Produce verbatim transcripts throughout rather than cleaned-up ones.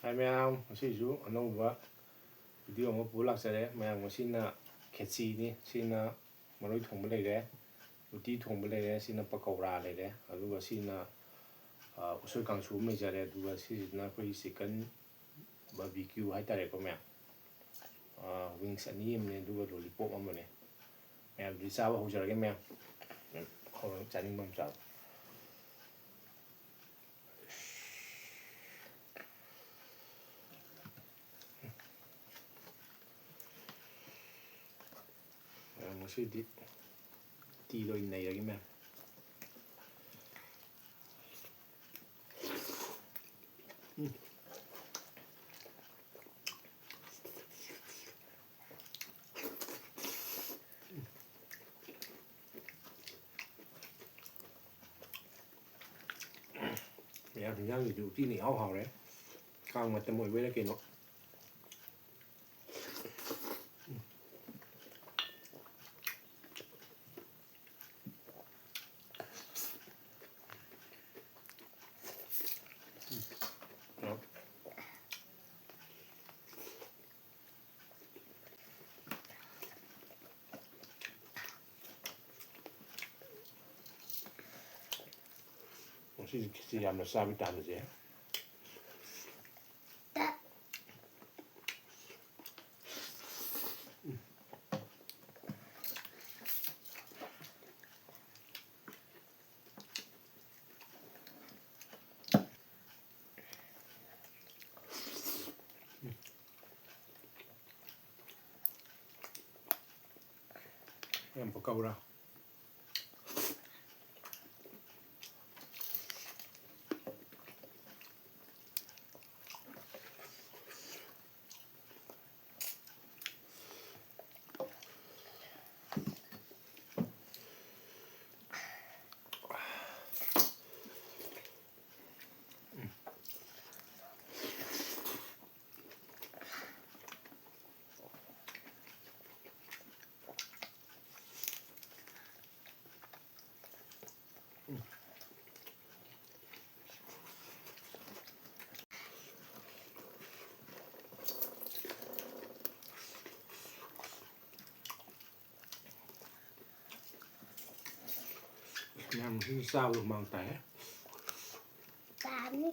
ꯍꯥꯏ ꯃꯌꯥꯝ, ꯉꯁꯤꯁꯨ ꯑꯅꯧꯕ video ꯑꯃ ꯄꯨꯔ ꯂꯥꯛꯆꯔꯦ꯫ ꯃꯌꯥꯝ, ꯉꯁꯤꯅ ꯈꯦꯆꯤꯅꯤ, ꯁꯤꯅ ꯃꯔꯣꯏ ꯊꯣꯡꯕ ꯂꯩꯔꯦ, ꯎꯇꯤ ꯊꯣꯡꯕ ꯂꯩꯔꯦ, ꯁꯤꯅ ꯄꯀꯧꯔꯥ ꯂꯩꯔꯦ, ꯑꯗꯨꯒ ꯁꯤꯅ, ꯑ, ꯎꯁꯣꯏ ꯀꯥꯡꯁꯨ ꯑꯃ ꯂꯩꯖꯔꯦ, ꯑꯗꯨꯒ ꯁꯤꯁꯤꯅ ꯑꯩꯈꯣꯏꯒꯤ chicken barbecue ꯍꯥꯏꯇꯥꯔꯦꯀꯣ ꯃꯌꯥꯝ꯫ ꯑ, wings ꯑꯅꯤ ꯑꯃꯅꯦ, ꯑꯗꯨꯒ lollipop ꯑꯃꯅꯦ꯫ ꯃꯌꯥꯝꯗꯨꯗꯤ ꯆꯥꯕ ꯍꯧꯖꯔꯒꯦ ꯃꯌꯥꯝ꯫ ꯎꯝ, ꯍꯧꯔꯒ ꯆꯥꯅꯤꯡꯕ ꯑꯃ ꯆꯥꯕ꯫ ꯃꯌꯥꯝ, ꯉꯁꯤꯗꯤ ꯎꯇꯤꯗ ꯑꯣꯏꯅ ꯅꯩꯔꯒꯦ ꯃꯌꯥꯝ꯫ ꯎꯝ꯫ ꯃꯌꯥꯝ, ꯍꯤꯟꯖꯥꯡꯁꯤꯗꯤ ꯎꯇꯤꯅ ꯏꯍꯥꯎ ꯍꯥꯎꯔꯦ꯫ ꯀꯥꯡ ꯃꯇꯝ ꯑꯣꯏꯕꯩꯔꯥ ꯀꯩꯅꯣ꯫ ꯉꯁꯤꯗꯤ ꯈꯦꯆꯤ ꯌꯥꯝꯅ ꯆꯥꯕꯤ ꯇꯥꯍꯜꯂꯁꯦ꯫ ꯌꯥꯝ ꯄꯀꯧꯔꯥ꯫ ꯌꯥꯝ ꯊꯤꯅ ꯆꯥꯕꯗ ꯍꯨꯃꯥꯡ ꯇꯥꯏꯍꯦ꯫ ꯇꯥꯅꯤ꯫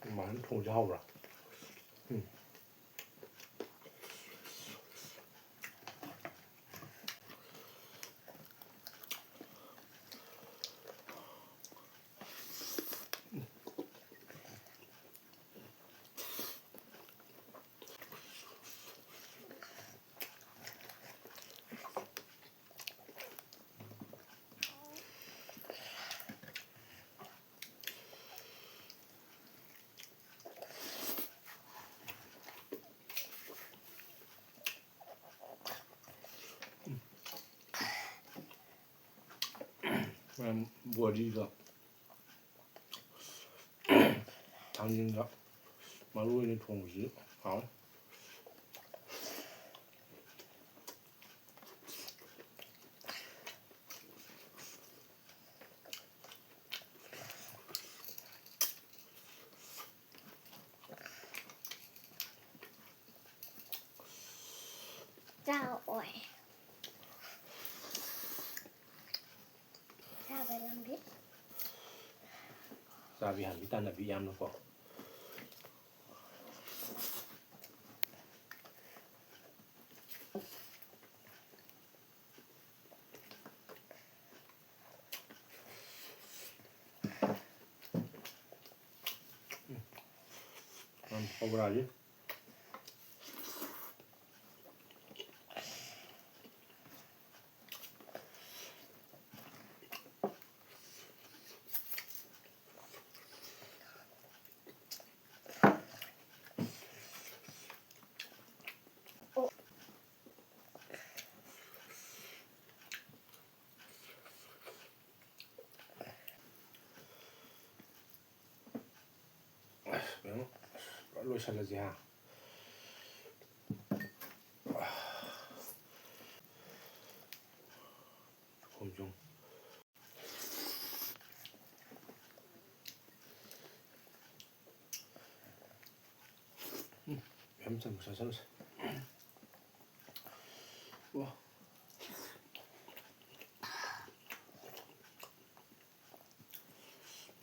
ꯑꯗꯨꯃꯥꯏꯅ ꯊꯣꯡꯁꯦ ꯍꯥꯎꯕ꯭ꯔꯥ? ꯎꯝ꯫ ꯃꯌꯥꯝ ꯕꯣꯔꯤꯒ ꯊꯥꯡꯖꯤꯡꯒ ꯃꯔꯨ ꯑꯣꯏꯅ ꯊꯣꯡꯕꯁꯤ ꯍꯥꯎꯋꯤ꯫ ꯆꯥꯎ ꯑꯣꯏ꯫ ꯆꯥꯕ ꯂꯝꯕꯤ꯫ ꯆꯥꯕꯤ ꯍꯥꯟꯕꯤ ꯇꯥꯟꯅꯕꯤ ꯌꯥꯝꯅꯀꯣ꯫ ꯌꯥꯝ ꯍꯥꯎꯕ꯭ꯔꯥ ꯍꯧꯖꯤꯛ? ꯂꯣꯏꯁꯤꯜꯂꯁꯤ ꯍꯥ꯫ ꯈꯣꯡꯖꯣꯝ꯫ ꯎꯝ, ꯌꯥꯝ ꯆꯝꯅ ꯆꯥꯁꯜꯂꯁꯤ꯫ ꯋꯥ꯫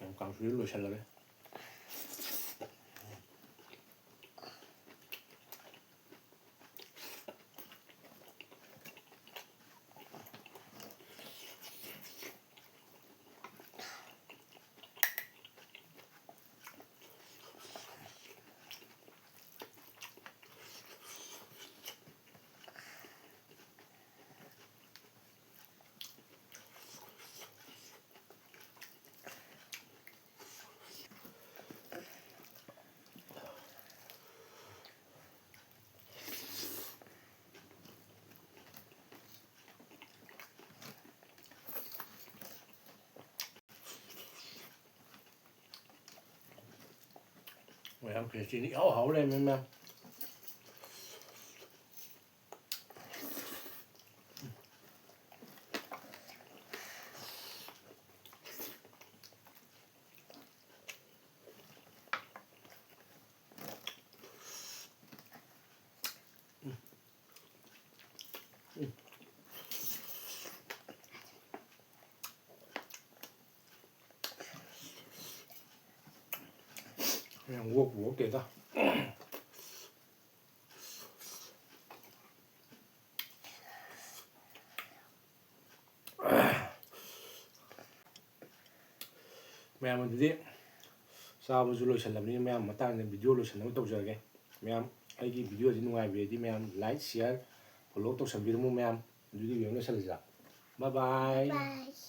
ꯌꯥꯝ ꯀꯥꯡꯁꯨꯁꯨ ꯂꯣꯏꯁꯜꯂꯒꯦ꯫ ꯃꯌꯥꯝ ꯈꯦꯆ꯭ꯔꯤꯅꯤ ꯏꯍꯥꯎ ꯍꯥꯎ ꯂꯩꯔꯝꯃꯦ ꯃꯌꯥꯝ꯫ ꯌꯥꯝ ꯑꯣꯛꯄꯨ ꯑꯣꯛꯇꯦꯗ꯫ ꯃꯌꯥꯝ ꯑꯗꯨꯗꯤ ꯆꯥꯕꯁꯨ ꯂꯣꯏꯁꯤꯜꯂꯕꯅꯤꯅ ꯃꯌꯥꯝ ꯃꯇꯥꯡꯗ video ꯂꯣꯏꯁꯤꯟꯅꯕ ꯇꯧꯖꯔꯒꯦ꯫ ꯃꯌꯥꯝ ꯑꯩꯒꯤ videoꯁꯤ ꯅꯨꯡꯉꯥꯏꯕꯤꯔꯗꯤ ꯃꯌꯥꯝ like, share, follow ꯇꯧꯁꯟꯕꯤꯔꯝꯃꯨ ꯃꯌꯥꯝ꯫ ꯑꯗꯨꯗꯤ video ꯂꯣꯏꯁꯤꯜꯂꯁꯤꯔꯥ? Bye bye꯫ Bye꯫